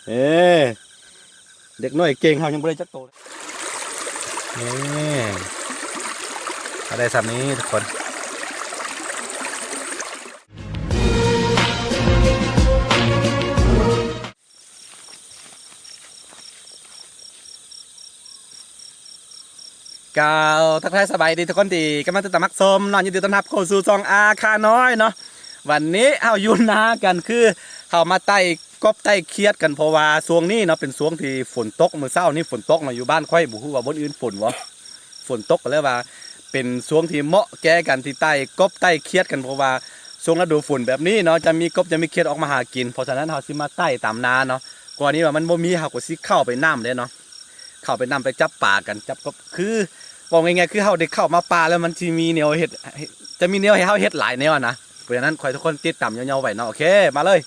ເອີ ເດັກນ້ອຍເກັ່ງ ເຮົາຍັງບໍ່ໄດ້ຈັກໂຕ. ນີ້ ເຮົາໄດ້ສ່ຳນີ້ທຸກຄົນ. ກ່າວທັກທາຍສະບາຍດີທຸກຄົນທີ່ກຳລັງຕິດຕາມຮັບຊົມເນາະ, ຍິນດີຕ້ອນຮັບເຂົ້າສູ່ຊ່ອງອາຄານ້ອຍເນາະ. ວັນນີ້ເຮົາຢູ່ນາກັນ ຄືເຮົາມາໄຕ່ກົບໄຕ່ຂຽດກັນ ເພາະວ່າຊ່ວງນີ້ເນາະ ເປັນຊ່ວງທີ່ຝົນຕົກ, ມື້ເຊົ້ານີ້ຝົນຕົກເນາະ ຢູ່ບ້ານຂ້ອຍ, ບໍ່ຮູ້ວ່າບ່ອນອື່ນຝົນບໍ່. ຝົນຕົກກໍເລີຍວ່າເປັນຊ່ວງທີ່ເໝາະແກ່ການທີ່ໄຕ່ກົບໄຕ່ຂຽດກັນ ເພາະວ່າຊ່ວງລະດູຝົນແບບນີ້ເນາະ ຈະມີກົບຈະມີຂຽດອອກມາຫາກິນ. ເພາະສະນັ້ນເຮົາຊິມາໄຕ່ຕາມນາເນາະ, ກອນນີ້ວ່າມັນບໍ່ມີ ເຮົາກໍຊິເຂົ້າໄປນຳເດ້ເນາະ, ເຂົ້າໄປນຳ ໄປຈັບປາກັນ ຈັບກົບ. ຄືເວົ້າງ່າຍໆ ຄືເຮົາໄດ້ເຂົ້າມາປ່າແລ້ວ ມັນຊິມີແນວເຮັດ ຈະມີແນວໃຫ້ເຮົາເຮັດຫຼາຍແນວນະ. ເພາະສະນັ້ນຂໍໃຫ້ທຸກຄົນຕິດຕາມຍາວໆໄວ້ເນາະ. ໂອເຄ ມາເລີຍ.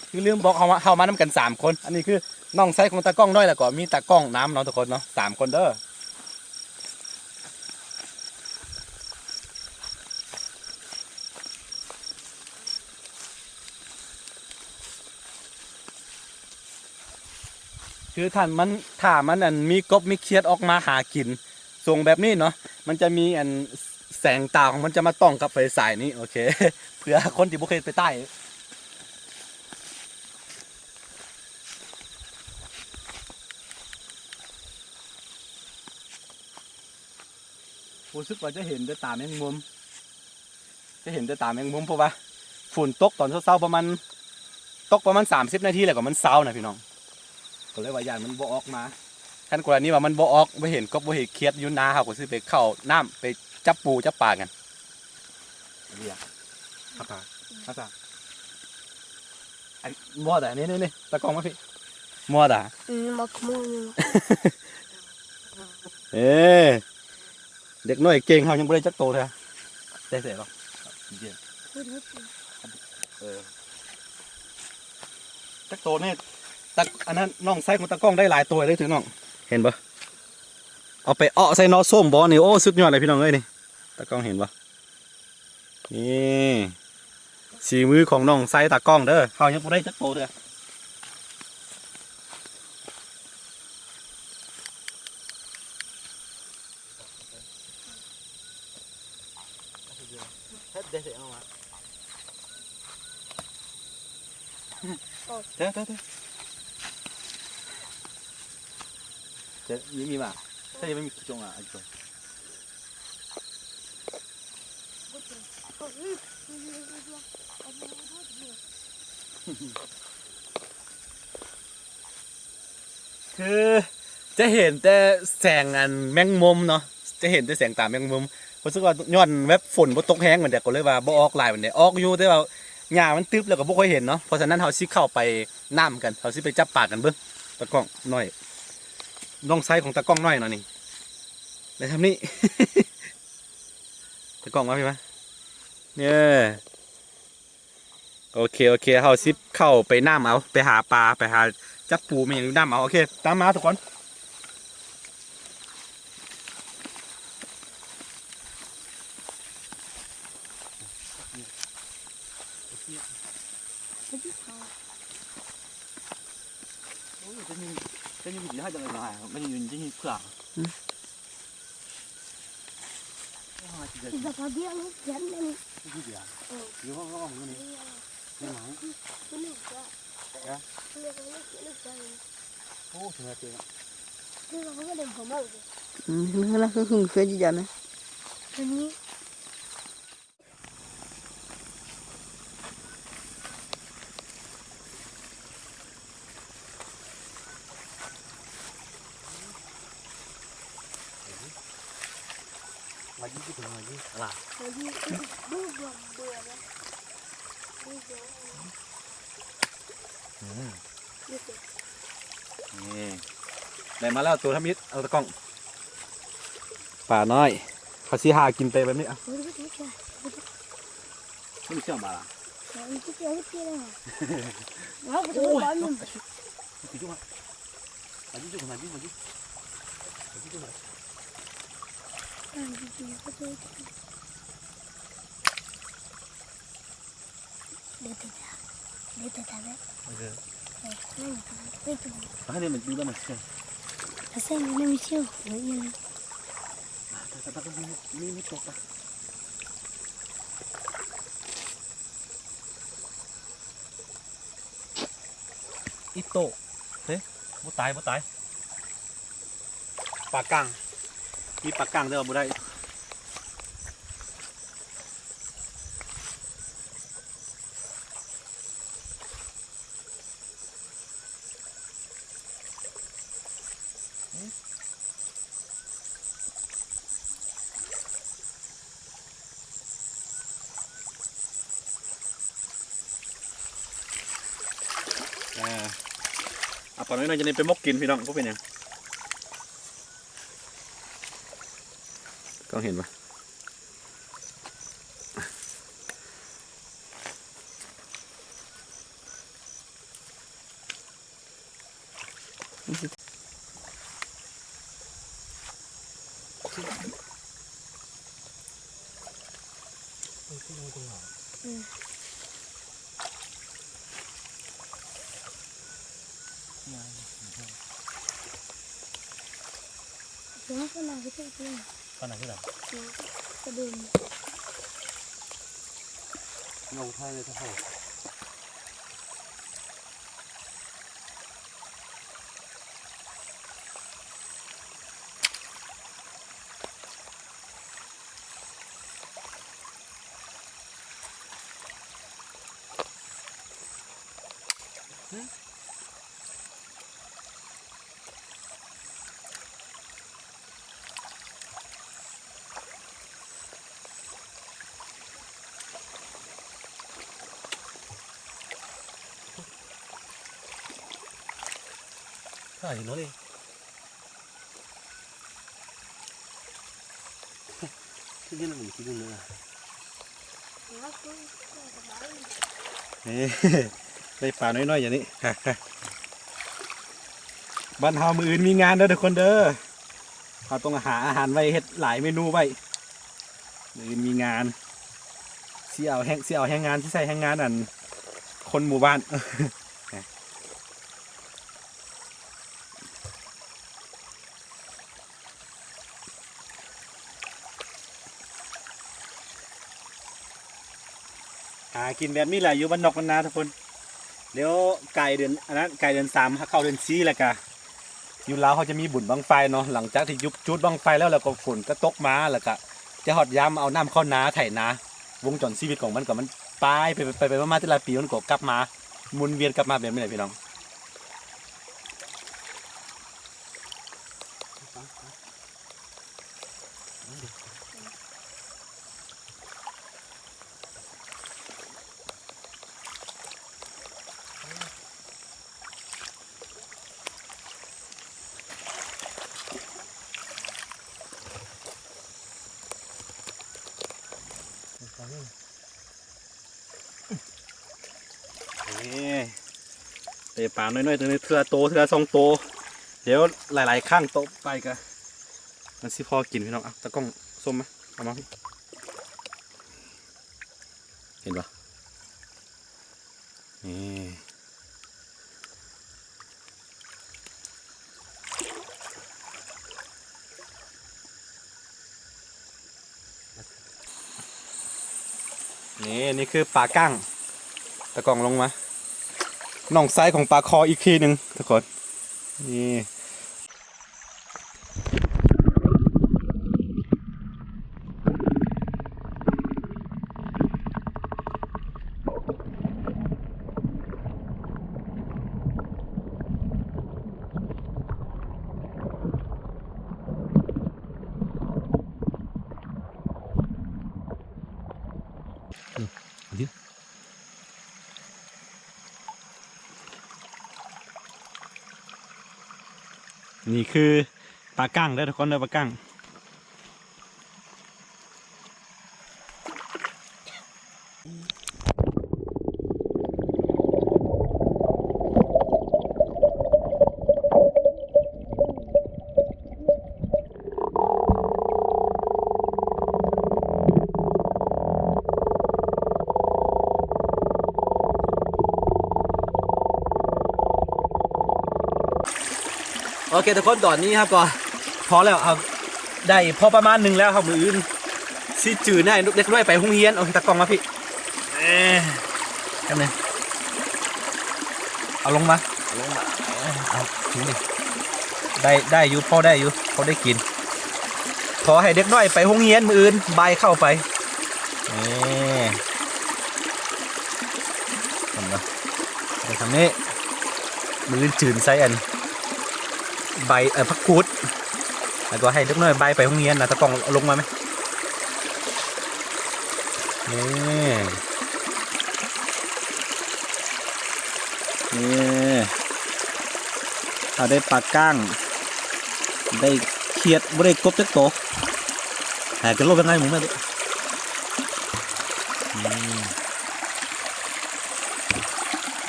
ຄືລືມບອກ ເຮົາມາ ເຮົາມານຳກັນສາມຄົນ. ອັນນີ້ຄືນ້ອງຊາຍຂອງຕາກ້ອງນ້ອຍ ແລ້ວກໍມີຕາກ້ອງນຳເນາະທຸກຄົນເນາະ, ສາມຄົນເດີ. ຄືຖ້າມັນ ຖ້າມັນ ອັນ ມີກົບມີຂຽດອອກມາຫາກິນ ຊ່ວງແບບນີ້ເນາະ ມັນຈະມີ ອັນ ແສງຕາຂອງມັນຈະມາຕ້ອງກັບໄຟສາຍນີ້. ໂອເຄ ເພື່ອຄົນທີ່ບໍ່ເຄີຍໄປໃຕ້ ຮູ້ສຶກວ່າຈະເຫັນແຕ່ຕາແມງມຸມ. ຈະເຫັນແຕ່ຕາແມງມຸມ ເພາະວ່າຝົນຕົກຕອນເຊົ້າໆ ປະມານ ຕົກປະມານສາມສິບນາທີ ແລ້ວກໍມັນເຊົານະພີ່ນ້ອງ, ກໍເລີຍວ່າຢ້ານມັນບໍ່ອອກມາ. ຄັນກໍລະນີວ່າມັນບໍ່ອອກ ບໍ່ເຫັນກົບບໍ່ເຫັນຂຽດຢູ່ນາ ເຮົາກໍຊິໄປເຂົ້ານ້ຳ ໄປຈັບປູຈັບປາກັນ. ເດຍ ອາຕາ ອາຕາ ອັນ ໝົດອະ ນີ້ໆໆ ຕາກ້ອງມາພີ້ ໝົດອະ ອືມ ໝົດໝົດ. ເອີ ເດັກນ້ອຍເກັ່ງ ເຮົາຍັງບໍ່ໄດ້ຈັກໂຕເທື່ອ. ໄດ້ແຕ່ເນາະ ເອີ ຈັກໂຕນີ້ ຕາ ອັນນັ້ນ ນ້ອງຊາຍຂອງຕາກ້ອງໄດ້ຫຼາຍໂຕເດ້ ພີ່ນ້ອງ ເຫັນບໍ່? ເອົາໄປເອາະໃສ່ໜໍ່ສົ້ມບໍ່ນີ້. ໂອ້ ສຸດຍອດເລີຍ ພີ່ນ້ອງເອີຍ ນີ້ ຕາກ້ອງເຫັນບໍ່? ນີ້ ສີມືຂອງນ້ອງຊາຍຕາກ້ອງເດີ, ເຮົາຍັງບໍ່ໄດ້ຈັກໂຕເທື່ອ. ຄືຈະເຫັນແຕ່ແສງອັນແມງມຸມເນາະ, ຈະເຫັນແຕ່ແສງຕາແມງມຸມ. ຮູ້ສຶກວ່າຍ້ອນແບບຝົນບໍ່ຕົກແຮງປານໃດ ກໍເລີຍວ່າບໍ່ອອກຫຼາຍປານໃດ, ອອກຢູ່ແຕ່ວ່າຫຍ້າມັນຕຶບແລ້ວກໍບໍ່ຄ່ອຍເຫັນເນາະ. ເພາະສະນັ້ນເຮົາຊິເຂົ້າໄປນ້ຳກັນ, ເຮົາຊິໄປຈັບປາກັນເບິ່ງ. ຕາກ້ອງນ້ອຍ ນ້ອງຊາຍຂອງຕາກ້ອງນ້ອຍເນາະນີ້ ໄດ້ຊ່ຳນີ້. ຕາກ້ອງມາພີ້ມາ ເອີ. ໂອເຄ ໂອເຄ ເຮົາຊິເຂົ້າໄປນ້ຳເອົາ, ໄປຫາປາ ໄປຫາຈັບປູແມ່ນຫຍັງຢູ່ນ້ຳເອົາ. ໂອເຄ ຕາມມາທຸກຄົນ. ໂອ້ຍ ຈະຍິງ ຈະຍິງດີໃຫ້ຈັງໄດ໋ ມັນຍິງ ຈະຍິງເພື່ອ Ti sa pabia lu kan ni. Ini dia. Oh. Dia kok ngomong ini. Iya. Ini mau. Ini enggak. Ya. Ini kan ini enggak. Oh, sudah tuh. Ini kok ada homo. Hmm, ini lah aku nggak jadi jana. Ini. ມາຢູ່ທີ່ເພິ່ນມາຢູ່ຕະຫຼາດ ມາຢູ່ ເບື່ອ ເບື່ອ ເບື່ອນະ ເບື່ອ ອືມ ນີ້ ໄດ້ມາແລ້ວໂຕທຳອິດ. ເອົາຕາກ້ອງ ປານ້ອຍ ເຂົາຊິຫາກິນໄປແບບນີ້. ເອົາ ມັນເຊື່ອມາລະ ໂອ້ຍ ມາຢູ່ ມາຢູ່ ມາຢູ່ ມາຢູ່.出てた。出てたね。うん。え、何食べ、出てる。あれ、今、今、今、来た。あ、そう、今見てよ。うん。あ、た、た、た、た、見、見とった。 ອີ່ໂຕ້ ເຮີ້ຍ ບໍ່ຕາຍ ບໍ່ຕາຍ ປາກ້າງ ມີປາກ້າງແຕ່ວ່າບໍ່ໄດ້. ເອີ ເອົາປານ້ອຍໆ ຈະໄດ້ໄປໝົກກິນພີ່ນ້ອງ ບໍ່ເປັນຫຍັງ. ກ້ອງເຫັນບໍ່? ເອົາມາ ເອົາມາ ເອົາມາ. ປານນັ້ນຄືກັນ ກະເດີນ ເງົາທ້າຍເລີຍທ່ານ. ຖ່າຍເຫັນເນາະນີ້ ຄືເຫັນມັນກິນເນາະ. ນີ້ ໄດ້ປານ້ອຍໆ ຢ່າງນີ້ ບ້ານເຮົາມື້ອື່ນມີງານເດີທຸກຄົນເດີ ເຮົາຕ້ອງຫາອາຫານໄວ້ເຮັດຫຼາຍເມນູໄວ້ ມື້ອື່ນມີງານ ຊິເອົາແຮງ ຊິເອົາແຮງງານ ຊິໃຊ້ແຮງງານ ອັນ ຄົນໝູ່ບ້ານ. ຫາກິນແບບນີ້ແຫຼະ ຢູ່ບ້ານນອກບ້ານນາທຸກຄົນ. ດຽວກາຍເດືອນ ອັນນັ້ນ ກາຍເດືອນສາມ ເຂົ້າເດືອນສີ່ ແລ້ວກະ ຢູ່ລາວເຮົາຈະມີບຸນບັ້ງໄຟເນາະ. ຫຼັງຈາກທີ່ຢຸດຈູດບັ້ງໄຟແລ້ວ ແລ້ວກໍຝົນກໍຕົກມາ ແລ້ວກະຈະຮອດຍາມເອົານ້ຳເຂົ້ານາ ໄຖນາ. ວົງຈອນຊີວິດຂອງມັນກໍມັນໄປ ໄປ ໄປ ໄປ ມາ ແຕ່ລະປີມັນກໍກັບມາ ໝູນວຽນກັບມາແບບນີ້ແຫຼະພີ່ນ້ອງ. ນີ້ ໄດ້ປານ້ອຍໆ ເທື່ອໂຕ ເທື່ອສອງໂຕ ດຽວຫຼາຍໆ ຄັ້ງຕໍ່ໄປກະ ມັນຊິພໍກິນພີ່ນ້ອງ. ເອົາຕາກ້ອງສົ້ມມາ ເອົາມາ ເຫັນບໍ່? ນີ້ ນີ້ ນີ້ຄືປາກ້າງ ຕາກ້ອງລົງມາ ນ້ອງຊາຍຂອງປາຄໍອີກທີໜຶ່ງທຸກຄົນ ນີ້. ນີ້ຄືປາກ້າງເດີທຸກຄົນເດີ ປາກ້າງ. ໂອ້ ໂອເຄທຸກຄົນ ຕອນນີ້ເຮົາກໍພໍແລ້ວ ເຮົາໄດ້ພໍປະມານໜຶ່ງແລ້ວ ເຮົາມື້ອື່ນຊິຈື່ໃຫ້ເດັກນ້ອຍໄປໂຮງຮຽນ. ເອົາຕາກ້ອງມາພີ້ ເອີ ແປັບໜຶ່ງ ເອົາລົງມາ ເອົາລົງມາ ເອີ ເອົາ ຖືນີ້ ໄດ້ ໄດ້ຢູ່ ພໍໄດ້ຢູ່ ພໍໄດ້ກິນ ຂໍໃຫ້ເດັກນ້ອຍໄປໂຮງຮຽນມື້ອື່ນ ບາຍເຂົ້າໄປ ນີ້ ເຫັນບໍ່? ໄດ້ສ່ຳນີ້ ມື້ອື່ນຈື່ໃສ່ອັນ ໃບ ເອີ ຜັກກູດ ແລ້ວກໍໃຫ້ເດັກນ້ອຍບາຍໄປໂຮງຮຽນນະ. ຕາກ້ອງເອົາລົງມາແມ? ນີ້ ນີ້ ເຮົາໄດ້ປາກ້າງ ໄດ້ຂຽດ ບໍ່ໄດ້ກົບຈັກໂຕ ຫາກິນໂລດໄປໄງໝູແມ່. ອືມ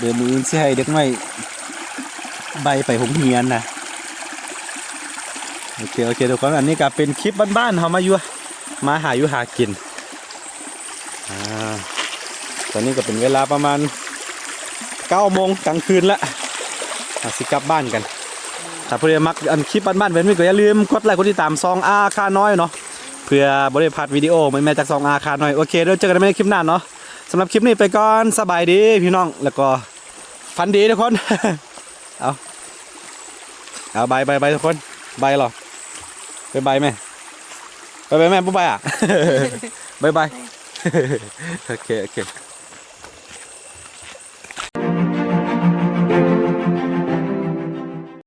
ດຽວມື້ອື່ນຊິໃຫ້ເດັກນ້ອຍບາຍໄປໂຮງຮຽນນະ. ໂອເຄ ໂອເຄທຸກຄົນ ອັນນີ້ກໍເປັນຄລິບບ້ານໆ ເຮົາມາຢູ່ ມາຫາຢູ່ຫາກິນ. ອາ ຕອນນີ້ກໍເປັນເວລາປະມານເກົ້າໂມງກາງຄືນລະ ເຮົາຊິກັບບ້ານກັນ. ຖ້າຜູ້ໃດມັກອັນຄລິບບ້ານໆແບບນີ້ ກໍຢ່າລືມກົດໄລກົດຕິດຕາມຊ່ອງອາຄານ້ອຍເນາະ ເພື່ອບໍ່ໄດ້ພາດວິດີໂອໃໝ່ໆຈາກຊ່ອງອາຄານ້ອຍ. ໂອເຄ ດຽວເຈີກັນໃໝ່ໃນຄລິບໜ້າເນາະ. ສຳລັບຄລິບນີ້ໄປກ່ອນ ສະບາຍດີພີ່ນ້ອງ ແລ້ວກໍຝັນດີທຸກຄົນ. ເອົາ ເອົາ ບາຍ ບາຍ ບາຍທຸກຄົນ ບາຍເນາະ ບາຍບາຍແມ່ ບາຍບາຍແມ່ ບາຍບາຍອະ ບາຍບາຍ ໂອເຄ ໂອເຄ.